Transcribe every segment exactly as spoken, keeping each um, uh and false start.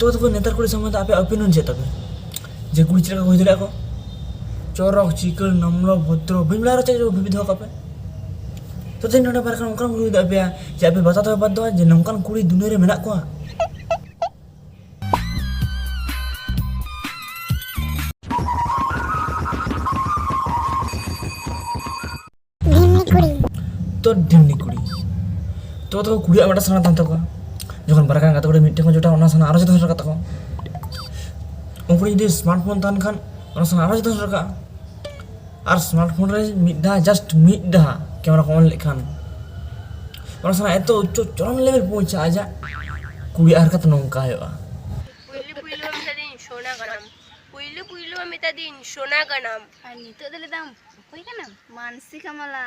ᱛᱚ ᱛᱚᱵᱮ ᱱᱮᱛᱟᱨ ᱠᱩᱲᱤ ᱥᱚᱢᱵᱚᱱᱫᱷᱮ ᱟᱯᱮᱭᱟᱜ opinion ᱪᱮᱫ ᱛᱟᱯᱮ? ᱡᱮ ᱠᱩᱲᱤ ᱪᱮᱫ ᱞᱮᱠᱟ ᱠᱚ ᱦᱩᱭ ᱫᱟᱲᱮᱭᱟᱜᱼᱟ ᱠᱚ? ᱪᱚᱨᱚᱠ, ᱪᱤᱠᱟᱹᱲ, ᱱᱚᱢᱞᱚ, ᱵᱷᱚᱫᱨᱚ, ᱵᱟᱹᱧ ᱵᱟᱲᱟᱭ ᱨᱮᱦᱚᱸ ᱪᱮᱫ ᱠᱚ ᱵᱷᱟᱵᱤ ᱫᱚᱦᱚ ᱠᱟᱜ ᱯᱮ᱾ ᱛᱚ ᱛᱮᱦᱮᱧ ᱱᱚᱰᱮ ᱵᱟᱨᱭᱟ ᱠᱷᱟᱱ ᱚᱱᱠᱟᱱ ᱠᱩᱲᱤ ᱦᱩᱭ ᱫᱟᱲᱮᱭᱟᱜ ᱯᱮᱭᱟ ᱡᱮ ᱟᱯᱮ ᱵᱟᱛᱟ ᱛᱟᱯᱮ ᱵᱟᱫ ᱫᱚ ᱡᱮ ᱱᱚᱝᱠᱟᱱ ᱠᱩᱲᱤ ᱫᱩᱱᱤᱭᱟᱹ ᱨᱮ ᱢᱮᱱᱟᱜ ᱠᱚᱣᱟ? ᱰᱷᱤᱢᱱᱤ ᱠᱩᱲᱤ᱾ ᱛᱚ ᱰᱷᱤᱢᱱᱤ ᱠᱩᱲᱤ᱾ ᱛᱚ ᱛᱚ ᱠᱩᱲᱤᱭᱟᱜ ᱢᱤᱫᱴᱟᱝ ᱥᱟᱱᱟ ᱛᱟᱦᱮᱱ ᱛᱟᱠᱚᱣᱟ, ᱡᱚᱠᱷᱚᱱ ᱵᱟᱨᱭᱟ ᱜᱟᱛᱮ ᱠᱩᱲᱤ ᱢᱤᱫᱴᱷᱮᱱ ᱠᱚ ᱡᱚᱴᱟᱜᱼᱟ, ᱚᱱᱟ ᱥᱟᱱᱟ ᱟᱨᱚ ᱡᱚᱛᱚ ᱥᱮᱴᱮᱨ ᱨᱟᱠᱟᱵ ᱛᱟᱠᱚᱣᱟ᱾ ᱩᱱᱠᱩ ᱡᱩᱫᱤ smartphone ᱛᱟᱦᱮᱱ ᱠᱷᱟᱱ, ᱚᱱᱟ ᱥᱟᱱᱟ ᱟᱨᱚ ᱡᱚᱛᱚ ᱥᱮᱴᱮᱨ ᱨᱟᱠᱟᱵᱼᱟ᱾ ᱟᱨ smartphone ᱨᱮ ᱢᱤᱫ ᱫᱷᱟᱣ, just ᱢᱤᱫ ᱫᱷᱟᱣ camera ᱠᱚ on ᱞᱮᱠᱷᱟᱱ, ᱚᱱᱟ ᱥᱟᱱᱟ ᱮᱛᱚ ᱩᱪᱪᱚ ᱪᱚᱨᱚᱢ level ᱯᱳᱣᱪᱷᱟᱜᱼᱟ ᱟᱡᱟᱜ, ᱠᱩᱲᱤ ᱟᱨ ᱠᱟᱛᱮ ᱱᱚᱝᱠᱟ ᱦᱩᱭᱩᱜᱼᱟ᱾ ᱯᱩᱭᱞᱩ ᱯᱩᱭᱞᱩ ᱢᱮᱛᱟᱫᱤᱧ ᱥᱳᱱᱟ ᱠᱟᱱᱟᱢ, ᱯᱩᱭᱞᱩ ᱯᱩᱭᱞᱩ ᱢᱮᱛᱟᱫᱤᱧ ᱥᱳᱱᱟ ᱠᱟᱱᱟᱢ᱾ ᱟᱨ ᱱᱤᱛᱚᱜ ᱫᱚ ᱞᱟᱹᱭᱫᱟᱢ ᱚᱠᱚᱭ ᱠᱟᱱᱟᱢ? ᱢᱟᱱᱥᱤ ᱠᱟᱢᱟᱞᱟ᱾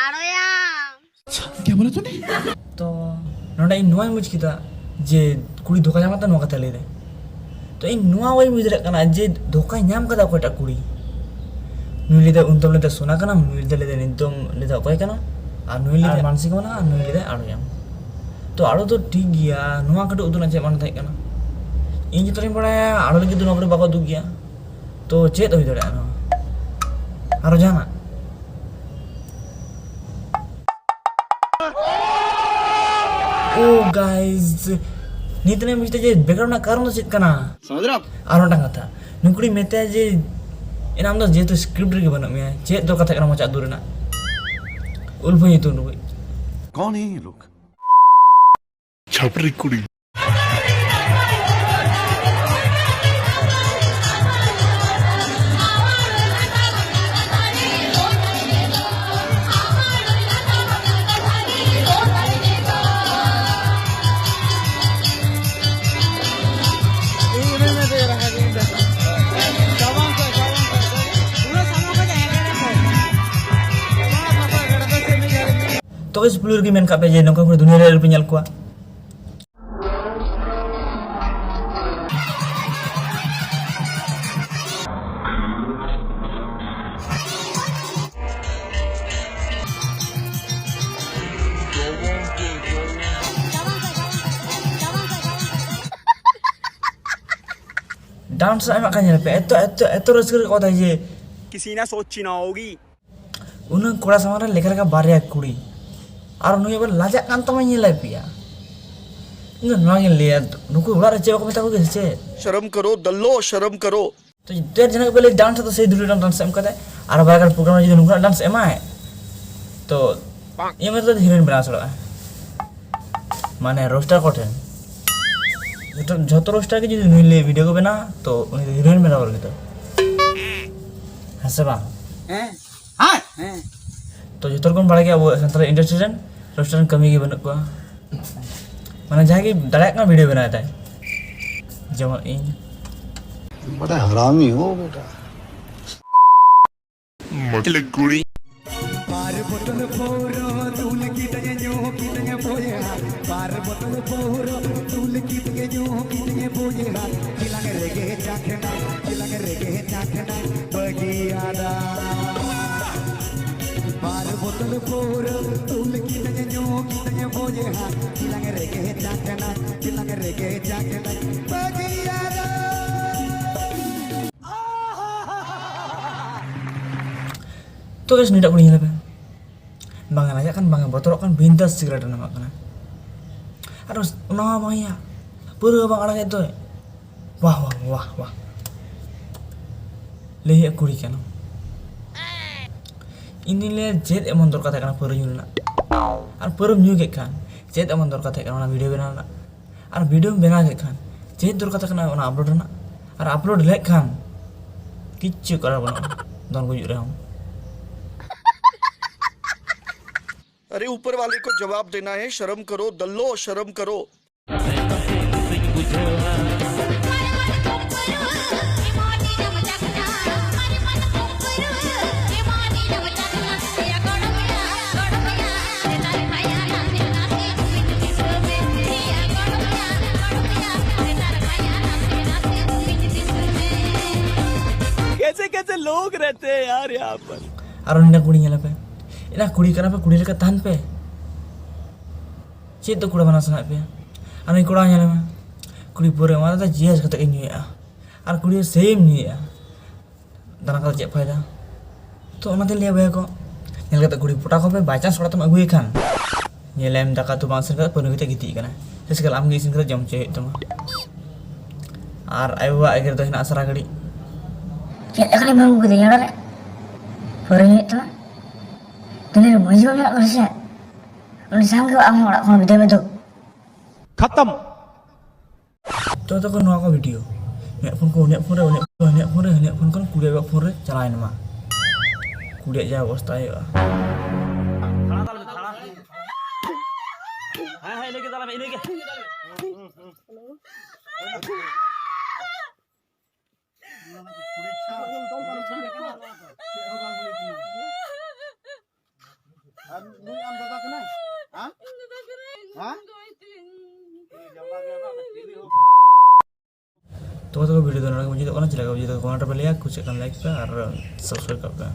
ᱟᱲᱚᱭᱟᱢ᱾ ᱠᱭᱟ ᱵᱚᱞᱟ ᱛᱩᱢᱱᱮ? ᱛᱚ ᱱᱚᱰᱮ ᱤᱧ ᱱᱚᱣᱟᱧ ᱵᱩᱡᱽ ᱠᱮᱫᱟ ᱡᱮ ᱠᱩᱲᱤ ᱫᱷᱳᱠᱟ ᱧᱟᱢ ᱠᱟᱛᱮ ᱱᱚᱣᱟ ᱠᱟᱛᱷᱟ ᱞᱟᱹᱭ ᱫᱟᱭ᱾ ᱛᱚ ᱤᱧ ᱱᱚᱣᱟ ᱵᱟᱹᱧ ᱵᱩᱡᱽ ᱫᱟᱲᱮᱭᱟᱜ ᱠᱟᱱᱟ ᱡᱮ ᱫᱷᱳᱠᱟᱭ ᱧᱟᱢ ᱠᱟᱫᱟ ᱚᱠᱚᱭᱴᱟᱜ ᱠᱩᱲᱤ᱾ ᱱᱩᱭ ᱞᱟᱹᱭ ᱫᱟ ᱩᱱᱫᱚᱢ ᱞᱟᱹᱭ ᱫᱟ ᱥᱳᱱᱟ ᱠᱟᱱᱟᱢ, ᱱᱩᱭ ᱞᱟᱹᱭ ᱫᱟ, ᱞᱟᱹᱭ ᱫᱟ ᱱᱤᱛ ᱫᱚᱢ ᱞᱟᱹᱭ ᱫᱟ ᱚᱠᱚᱭ ᱠᱟᱱᱟ, ᱟᱨ ᱱᱩᱭ ᱞᱟᱹᱭ ᱫᱟ ᱢᱟᱱᱥᱤ ᱠᱟᱢᱟᱞᱟ, ᱟᱨ ᱱᱩᱭ ᱞᱟᱹᱭ ᱫᱟ ᱟᱲᱚᱭᱟᱢ᱾ ᱛᱚ ᱟᱲᱚ ᱫᱚ ᱴᱷᱤᱠ ᱜᱮᱭᱟ, ᱱᱚᱣᱟ ᱠᱟᱹᱴᱤᱡ ᱩᱫᱩᱜ ᱨᱮᱱᱟᱜ ᱪᱮᱫ ᱢᱟᱱᱮ ᱛᱟᱦᱮᱸ ᱠᱟᱱᱟ? ᱤᱧ ᱡᱚᱛᱚᱴᱟᱧ ᱵᱟᱲᱟᱭᱟ ᱟᱲᱚ ᱞᱟᱹᱜᱤᱫ ᱫᱚ ᱱᱚᱣᱟ ᱠᱚᱨᱮ ᱵᱟᱠᱚ ᱩᱫᱩᱜ ᱜᱮᱭᱟ᱾ ᱛᱚ ᱪᱮᱫ ᱦᱩᱭ ᱫᱟᱲᱮᱭᱟᱜᱼᱟ ᱱᱚᱣᱟ? ᱟᱨᱚ ᱡᱟᱦᱟᱱᱟᱜ? ᱳ ᱜᱟᱭᱥ, ᱱᱤᱛ ᱨᱮ ᱢᱤᱥᱴᱟᱨ ᱡᱮ background ᱨᱮᱱᱟᱜ ᱠᱟᱨᱚᱱ ᱫᱚ ᱪᱮᱫ ᱠᱟᱱᱟ? ᱥᱚᱢᱩᱫᱨᱚ᱾ ᱟᱨ ᱢᱤᱫᱴᱟᱝ ᱠᱟᱛᱷᱟ, ᱱᱩᱠᱩᱲᱤ ᱢᱮᱛᱟᱭᱟ ᱡᱮ ᱮᱱᱟ ᱟᱢ ᱫᱚ ᱡᱮᱦᱮᱛᱩ script ᱨᱮᱜᱮ ᱵᱟᱹᱱᱩᱜ ᱢᱮᱭᱟ, ᱪᱮᱫ ᱫᱚᱨᱠᱟᱨ ᱛᱟᱦᱮᱸ ᱠᱟᱱᱟ ᱢᱚᱪᱟ ᱩᱫᱩᱜ ᱨᱮᱱᱟᱜ? ᱩᱞᱯᱷᱟᱹ ᱧᱩᱛᱩᱢ ᱴᱩᱠᱩᱡ᱾ कौन है ये लोग? ᱪᱷᱟᱯᱨᱤ ᱠᱩᱲᱤ᱾ ᱛᱚᱵᱮ ᱥᱮ ᱯᱩᱭᱞᱩ ᱨᱮᱜᱮ ᱢᱮᱱ ᱠᱟᱜ ᱯᱮ ᱡᱮ ᱱᱚᱝᱠᱟ ᱠᱚᱨᱮ ᱫᱩᱱᱤᱭᱟᱹ ᱨᱮ ᱟᱞᱚᱯᱮ ᱧᱮᱞ ᱠᱚᱣᱟ᱾ ᱰᱟᱱᱥ ᱮᱢᱟᱜ ᱠᱟᱱ ᱧᱮᱞ ᱯᱮ, ᱮᱛᱚ ᱮᱛᱚ ᱮᱛᱚ ᱨᱟᱹᱥᱠᱟᱹ ᱨᱮ ᱠᱚ ᱛᱟᱦᱮᱸ ᱡᱮ ᱠᱤᱥᱤ ᱱᱟ ᱥᱳᱪᱤ ᱱᱟ ᱦᱳᱜᱤ᱾ ᱩᱱᱟᱹᱜ ᱠᱚᱲᱟ ᱥᱟᱢᱟᱝ ᱨᱮ ᱞᱮᱠᱷᱟ ᱞᱮᱠᱷᱟ ᱵᱟᱨᱭᱟ ᱠᱩᱲᱤ, ᱟᱨ ᱱᱩᱭ ᱟᱵᱟᱨ ᱞᱟᱡᱟᱜ ᱠᱟᱱ ᱛᱟᱢᱟ, ᱧᱮᱞᱮᱫ ᱯᱮᱭᱟ᱾ ᱤᱧ ᱫᱚ ᱱᱚᱣᱟ ᱜᱤᱧ ᱞᱟᱹᱭᱟ, ᱱᱩᱠᱩ ᱚᱲᱟᱜ ᱨᱮ ᱪᱮᱫ ᱵᱟᱠᱚ ᱢᱮᱛᱟ ᱠᱚᱜᱮ ᱥᱮ ᱪᱮᱫ? ᱥᱚᱨᱚᱢ ᱠᱟᱨᱳ ᱫᱟᱞᱞᱳ, ᱥᱚᱨᱚᱢ ᱠᱟᱨᱳ᱾ ᱛᱚ ᱡᱚᱛᱚ ᱡᱟᱦᱟᱸ ᱠᱚ ᱞᱟᱹᱭ ᱰᱟᱱᱥ ᱫᱚ ᱥᱮᱭ ᱫᱷᱩᱲᱤ ᱰᱟᱱᱥ ᱮᱢ ᱠᱟᱫᱟᱭ, ᱟᱨ ᱵᱟᱨ ᱜᱟᱱ ᱯᱨᱳᱜᱨᱟᱢ ᱨᱮ ᱡᱩᱫᱤ ᱱᱩᱠᱩ ᱰᱟᱱᱥ ᱮᱢᱟᱭ, ᱛᱚ ᱤᱧ ᱢᱮᱱᱛᱮ ᱫᱚ ᱦᱤᱨᱳᱭᱤᱱ ᱵᱮᱱᱟᱣ ᱥᱟᱲᱚᱜᱼᱟ᱾ ᱢᱟᱱᱮ ᱨᱳᱥᱴᱟᱨ ᱠᱚᱴᱷᱮᱱ ᱡᱚᱛᱚ, ᱡᱚᱛᱚ ᱨᱳᱥᱴᱟᱨ ᱜᱮ ᱡᱩᱫᱤ ᱱᱩᱭ ᱞᱟᱹᱭ ᱵᱷᱤᱰᱤᱭᱳ ᱠᱚ ᱵᱮᱱᱟᱣᱟ, ᱛᱚ ᱩᱱᱤ ᱫᱚ ᱦᱤᱨᱳᱭᱤᱱ ᱵᱮᱱᱟᱣ ᱞᱟᱹᱜᱤᱫ ᱫᱚ, ᱦᱮᱸ ᱥᱮ ᱵᱟᱝ? ᱦᱮᱸ᱾ ᱦᱮᱸ᱾ ᱛᱚ ᱡᱚᱛᱚ ᱨᱚᱠᱚᱢ ᱵᱟᱲᱟᱭ ᱜᱮᱭᱟ ᱟᱵᱚ ᱥᱟᱱᱛᱟᱲ ᱤᱱᱰᱟᱥᱴᱨᱤ ᱨᱮᱱ ᱨᱳᱥᱴᱟᱨ ᱨᱮᱱ ᱠᱟᱹᱢᱤ ᱜᱮ ᱵᱟᱹᱱᱩᱜ ᱠᱚᱣᱟ᱾ ᱢᱟᱱᱮ ᱡᱟᱦᱟᱸᱭ ᱜᱮ ᱫᱟᱲᱮᱭᱟᱜ ᱠᱟᱱᱟ ᱵᱷᱤᱰᱤᱭᱳ ᱵᱮᱱᱟᱣ ᱮᱫᱟᱭ, ᱡᱮᱢᱚᱱ ᱤᱧ᱾ ᱵᱟᱰᱟ ᱦᱟᱨᱟᱢᱤ ᱦᱳ ᱵᱮᱴᱟ᱾ ᱵᱟᱨ ᱵᱳᱛᱚᱞ ᱯᱟᱹᱣᱨᱟᱹ ᱫᱩᱞ ᱠᱤᱫᱤᱧᱟ, ᱧᱩ ᱠᱤᱫᱤᱧᱟ ᱵᱚᱭᱦᱟ᱾ ᱵᱟᱨ ᱵᱳᱛᱚᱞ ᱯᱟᱹᱣᱨᱟᱹ ᱫᱩᱞ ᱠᱤᱫᱤᱧᱟ, ᱧᱩ ᱠᱤᱫᱤᱧᱟ ᱵᱚᱭᱦᱟ᱾ ᱪᱮᱞᱟᱝ ᱨᱮᱜᱮ ᱪᱟᱠᱷᱱᱟ, ᱪᱮᱞᱟᱝ ᱨᱮᱜᱮ ᱪᱟᱠᱷᱱᱟ ᱵᱟᱹᱜᱤᱭᱟᱫᱟ᱾ ᱵᱟᱨ ᱵᱳᱛᱚᱞ ᱯᱟᱹᱣᱨᱟᱹ ᱫᱩᱞ ᱠᱤᱫᱤᱧᱟ, ᱧᱩ ᱠᱤᱫᱤᱧᱟ ᱵᱚᱭᱦᱟ᱾ ᱪᱮᱞᱟᱝ ᱨᱮᱜᱮ ᱪᱟᱠᱷᱱᱟ, ᱪᱮᱞᱟᱝ ᱨᱮᱜᱮ ᱪᱟᱠᱷᱱᱟ ᱵᱟᱹᱜᱤᱭᱟᱫᱟ᱾ ᱛᱚ ᱜᱟᱭᱥ, ᱱᱩᱭᱴᱟᱜ ᱠᱩᱲᱤ ᱧᱮᱞ ᱯᱮ, ᱵᱟᱝ ᱮ ᱞᱟᱡᱟᱜ ᱠᱟᱱ, ᱵᱟᱝ ᱮ ᱵᱚᱛᱚᱨᱚᱜ ᱠᱟᱱ, ᱵᱤᱱᱫᱟᱥ ᱥᱤᱜᱟᱨᱮᱴ ᱮ ᱮᱢᱟᱜ ᱠᱟᱱᱟ᱾ ᱟᱨ ᱚᱱᱟ ᱦᱚᱸ ᱵᱟᱝ ᱭᱟ, ᱯᱟᱹᱣᱨᱟᱹ ᱦᱚᱸ ᱵᱟᱝ ᱟᱲᱟᱜᱮᱫ ᱫᱚᱭ᱾ ᱣᱟᱦ, ᱣᱟᱦ, ᱣᱟᱦ, ᱣᱟᱦ᱾ ᱞᱟᱹᱭ ᱦᱩᱭᱩᱜᱼᱟ ᱠᱩᱲᱤ ᱠᱟᱱᱟᱢ᱾ ᱤᱧ ᱫᱩᱧ ᱞᱟᱹᱭᱟ, ᱪᱮᱫ ᱮᱢᱚᱱ ᱫᱚᱨᱠᱟᱨ ᱛᱟᱦᱮᱸ ᱠᱟᱱᱟ ᱯᱟᱹᱣᱨᱟᱹ ᱧᱩ ᱨᱮᱱᱟᱜ? ᱟᱨ ᱯᱟᱹᱣᱨᱟᱹᱢ ᱧᱩ ᱠᱮᱫ ᱠᱷᱟᱱ, ᱪᱮᱫ ᱮᱢᱚᱱ ᱫᱚᱨᱠᱟᱨ ᱛᱟᱦᱮᱸ ᱠᱟᱱᱟ ᱚᱱᱟ ᱵᱷᱤᱰᱤᱭᱳ ᱵᱮᱱᱟᱣ ᱨᱮᱱᱟᱜ? ᱟᱨ ᱵᱷᱤᱰᱤᱭᱳᱢ ᱵᱮᱱᱟᱣ ᱠᱮᱫ ᱠᱷᱟᱱ, ᱪᱮᱫ ᱫᱚᱨᱠᱟᱨ ᱛᱟᱦᱮᱸ ᱠᱟᱱᱟ ᱚᱱᱟ ᱟᱯᱞᱳᱰ ᱨᱮᱱᱟᱜ? ᱟᱨ ᱟᱯᱞᱳᱰ ᱞᱮᱫ ᱠᱷᱟᱱ, ᱠᱤᱪᱷᱩ ᱠᱚᱨᱟᱣ ᱵᱟᱹᱱᱩᱜᱼᱟ, ᱫᱚᱱ ᱜᱩᱡᱩᱜ ᱨᱮᱦᱚᱸ᱾ अरे ऊपर वाले को जवाब देना है, शर्म करो दल्लो, शर्म करो। कैसे कैसे लोग रहते हैं यार यहाँ पर। ᱟᱨ ᱩᱱᱤ ᱠᱩᱲᱤ ᱧᱮᱞᱮ ᱯᱮ, ᱮᱱᱟ ᱠᱩᱲᱤ ᱠᱟᱱᱟ ᱯᱮ, ᱠᱩᱲᱤ ᱞᱮᱠᱟ ᱛᱟᱦᱮᱱ ᱯᱮ᱾ ᱪᱮᱫ ᱫᱚ ᱠᱚᱲᱟ ᱵᱮᱱᱟᱣ ᱥᱟᱱᱟᱭᱮᱫ ᱯᱮᱭᱟ? ᱟᱨ ᱩᱱᱤ ᱠᱚᱲᱟ ᱧᱮᱞᱮ ᱢᱮ, ᱠᱩᱲᱤ ᱯᱟᱹᱣᱨᱟᱹ ᱮᱢᱟᱫᱟ, ᱡᱤᱭᱟᱹᱥ ᱠᱟᱛᱮ ᱜᱮ ᱧᱩᱭᱮᱫᱼᱟ᱾ ᱟᱨ ᱠᱩᱲᱤ ᱦᱚᱸ ᱥᱮᱢ ᱧᱩᱭᱮᱫᱼᱟ᱾ ᱫᱟᱬᱟ ᱠᱟᱛᱮ ᱪᱮᱫ ᱯᱷᱟᱭᱫᱟ? ᱛᱚ ᱚᱱᱟᱛᱮᱧ ᱞᱟᱹᱭᱟ ᱵᱚᱭᱦᱟ ᱠᱚ, ᱧᱮᱞ ᱠᱟᱛᱮ ᱠᱩᱲᱤ ᱯᱚᱴᱟᱣ ᱠᱚᱯᱮ, by chance ᱚᱲᱟᱜ ᱛᱮᱢ ᱟᱹᱜᱩᱭᱮ ᱠᱷᱟᱱ ᱧᱮᱞᱮᱢ ᱫᱟᱠᱟ ᱩᱛᱩ ᱵᱟᱝ ᱤᱥᱤᱱ ᱠᱟᱛᱮ ᱯᱟᱹᱱᱩ ᱠᱟᱛᱮ ᱜᱤᱛᱤᱡ ᱠᱟᱱᱟ᱾ ᱥᱮᱥ ᱠᱟᱞ ᱟᱢᱜᱮ ᱤᱥᱤᱱ ᱠᱟᱛᱮ ᱡᱚᱢ ᱦᱚᱪᱚᱭ ᱦᱩᱭᱩᱜ ᱛᱟᱢᱟ᱾ ᱟᱨ ᱟᱭᱳ ᱵᱟᱵᱟ ᱮᱜᱮᱨ ᱫᱚ ᱦᱮᱱᱟᱜᱼᱟ ᱥᱟᱨᱟ ᱜᱷᱟᱹᱲᱤᱡ᱾ ᱪᱮᱫ ᱞᱮᱠᱟᱱᱤᱡ ᱵᱟᱹᱦᱩ ᱟᱹᱜᱩ ᱠᱮᱫᱮᱭᱟ ᱚᱲᱟᱜ ᱨᱮ? ᱯᱟᱹᱣᱨᱟᱹ ᱧᱩᱭᱮᱫ ᱛᱟᱢᱟ? ᱛᱤᱱᱟᱹᱜ ᱢᱟᱹᱭ ᱵᱟᱹᱵᱩ ᱢᱮᱱᱟᱜ ᱠᱚᱣᱟ ᱥᱮ? ᱩᱱᱤ ᱥᱟᱶ ᱜᱮ ᱟᱢ ᱦᱚᱸ ᱚᱲᱟᱜ ᱠᱷᱚᱱ ᱵᱤᱫᱟᱹᱭ ᱢᱮ ᱫᱩ᱾ ᱠᱷᱟᱛᱟᱢ᱾ ᱛᱚ ᱛᱟᱠᱚ ᱱᱚᱣᱟ ᱠᱚ ᱵᱷᱤᱰᱤᱭᱳ, ᱩᱱᱤᱭᱟᱜ ᱯᱷᱳᱱ ᱠᱚ ᱩᱱᱤᱭᱟᱜ ᱯᱷᱳᱱ ᱨᱮ, ᱩᱱᱤᱭᱟᱜ ᱯᱷᱳᱱ ᱨᱮ, ᱩᱱᱤᱭᱟᱜ ᱯᱷᱳᱱ ᱠᱷᱚᱱ ᱠᱩᱲᱤᱭᱟᱜ ᱯᱷᱳᱱ ᱨᱮ ᱪᱟᱞᱟᱣ ᱮᱱ ᱢᱟ᱾ ᱠᱩᱲᱤᱭᱟᱜ ᱡᱟ ᱚᱵᱚᱥᱛᱟ ᱦᱩᱭᱩᱜᱼᱟ᱾ ᱦᱮᱸ, ᱦᱮᱸ, ᱤᱱᱟᱹᱜᱮ ᱫᱟᱞᱟᱢ, ᱤᱱᱟᱹᱜᱮ᱾ ᱟᱨ ᱱᱩᱭ ᱟᱢ ᱫᱟᱫᱟ ᱠᱟᱱᱟᱭ? ᱦᱮᱸ? ᱦᱮᱸ? ᱛᱚ ᱛᱚᱵᱮ ᱵᱷᱤᱰᱤᱭᱳ ᱫᱚ ᱱᱚᱰᱮ ᱜᱮ ᱢᱩᱪᱟᱹᱫᱚᱜ ᱠᱟᱱᱟ᱾ ᱪᱮᱫ ᱞᱮᱠᱟ ᱵᱩᱡᱷᱟᱹᱣ ᱠᱚᱢᱮᱱᱴ ᱨᱮ ᱞᱟᱹᱭᱟ, ᱠᱩᱥᱤᱭᱟᱜ ᱠᱷᱟᱱ ᱞᱟᱭᱤᱠ ᱯᱮ ᱟᱨ ᱥᱟᱵᱥᱠᱨᱟᱭᱤᱵ ᱠᱟᱜ ᱯᱮ᱾